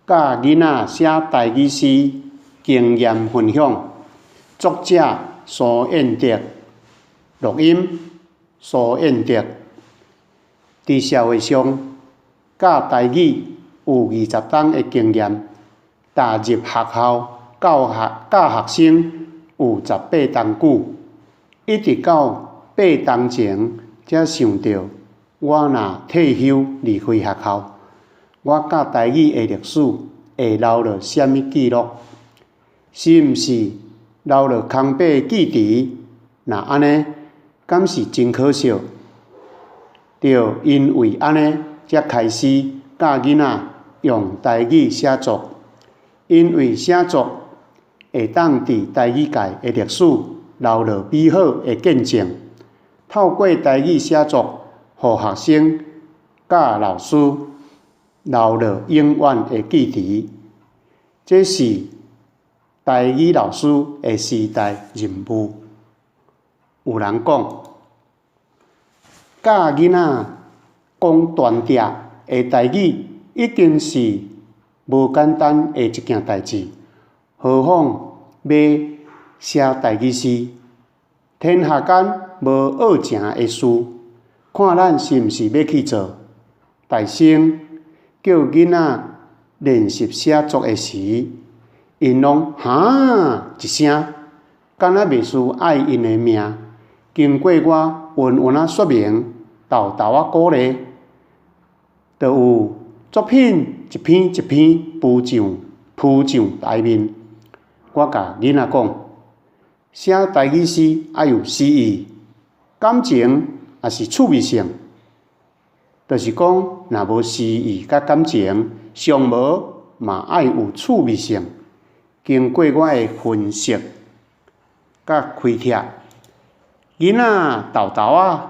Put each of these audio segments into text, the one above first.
教囡仔寫台語詩經驗分享，作者蘇燕德，錄音蘇燕德。佇社會上教台語有20冬的經驗，踏入學校教學教學生有18冬久，一直到8冬前才想著，我若退休離開學校，我教台語的歷史會留落啥物記錄？是毋是留落空白的記憶？若按呢，敢是真可惜？就因為按呢，才開始教囡仔用台語寫作，因為寫作會當佇台語界的歷史留落美好的見證。透過台語寫作，予學生佮老師留落永遠的記憶。這是台語老師的時代任務。有人講，教囡仔講斷掉的台語已經是無簡單的一件代誌，何況欲寫台語詩？天下間無僫成的事，看咱是毋是欲去做。大聲叫囡仔練習寫作的時，𪜶攏哈一聲，敢若袂輸愛𪜶的命。經過我溫溫仔說明，沓沓仔鼓勵，就有作品一篇一篇浮上浮上台面。我共囡仔講，寫台語詩愛有詩意、感情，抑是趣味性。就是講，若無詩意佮感情，上無嘛愛有趣味性。經過我的分析佮開拓，囡仔沓沓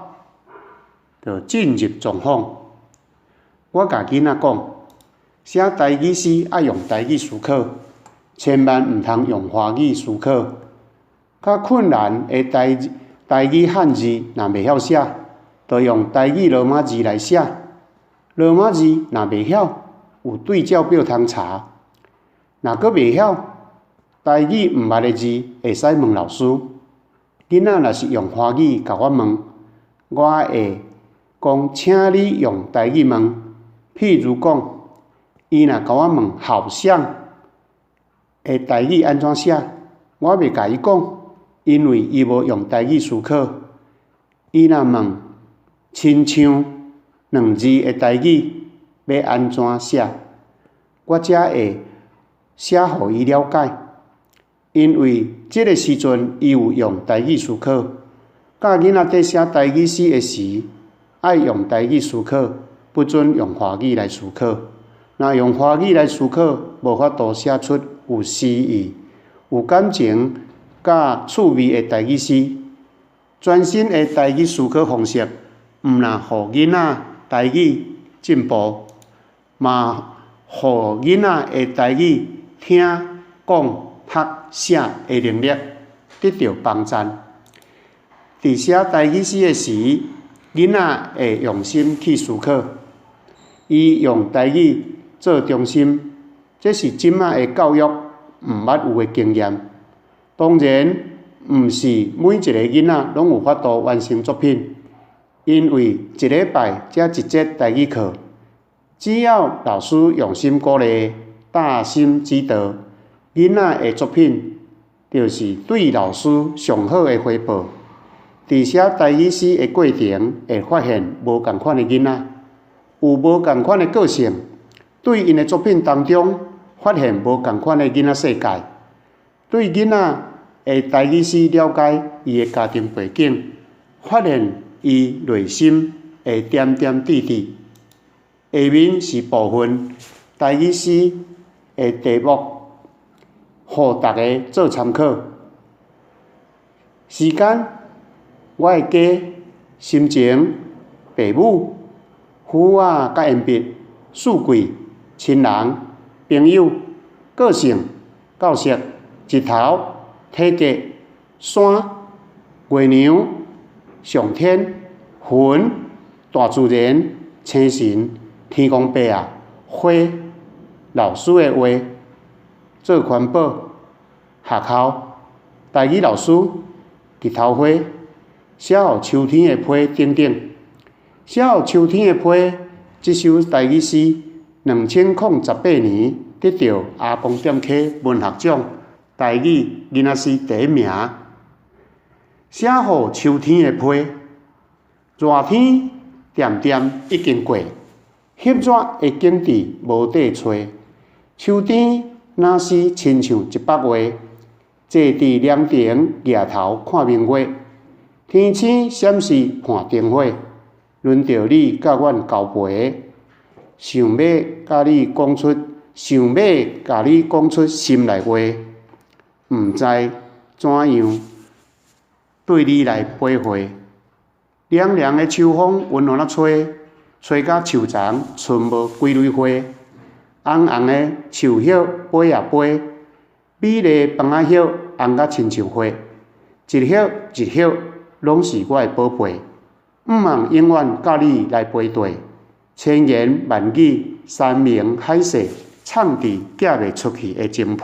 仔就進入狀況。我共囡仔講，寫台語詩愛用台語思考，千萬毋通用華語思考。較困難的台台語漢字若袂曉寫，就用台語羅馬字來寫。羅馬字若袂曉，有對照表通查。若閣袂曉，台語毋捌的字，會使問老師。囡仔若是用華語共我問，我會講請你用台語問。譬如講，伊若共我問好像的台語按怎寫，我袂共伊講，因為伊無用台語思考。伊若問親像兩字的台語欲按怎寫，我才會寫予伊了解。因為這个時陣伊有用台語思考。教囡仔佇寫台語詩的時，愛用台語思考，不准用華語來思考。若用華語來思考，無法度寫出有詩意、有感情、佮趣味的台語詩。全新的台語思考方式，毋但予囡仔台語進步，嘛予囡仔的台語聽、講、讀、寫的能力得著幫贊。佇寫台語詩的時，囡仔會用心去思考，伊用台語做中心，這是這擺的教育毋捌有的經驗。當然，毋是每一个囡仔攏有法度完成作品，因為一禮拜才一節台語課。只要老師用心鼓勵、大心指導，囡仔的作品就是對老師上好的回報。佇寫台語詩的過程，會發現無仝款的囡仔，有無仝款的個性，對𪜶的作品當中發現無仝款的囡仔世界。對囡仔的台語詩了解伊的家庭背景，發現伊內心的點點滴滴。下面是部分台語詩的題目，予大家做參考。時間，我的家，心情，爸母，斧仔佮鉛筆，四季，親人，朋友，個性，教室，日頭，體格，山，月娘，上天，雲，大自然，星神，天公伯仔，花。老師的話，做環保，學校，台語老師，日頭花，寫予秋天的批等等。寫予秋天的批，這首台語詩，2018年得著阿公店溪文學獎台語囡仔詩第一名。寫予秋天的批，熱天恬恬已經過，翕熱的景緻無地揣。秋天若是親像一幅畫，坐佇涼亭額頭看明月，天星閃爍伴燈火，輪著你佮阮交陪，想欲佮你講出，想欲共你講出心內話，毋知怎樣對你來比會。涼涼的秋風溫和仔吹，吹甲樹叢賰無幾蕊花。紅紅的樹葉飛啊飛，美麗枋仔葉紅甲親像火，一葉一葉攏是我的寶貝，向望永遠佮你來陪對，千言萬語，山盟海誓，藏佇寄袂出去的情批。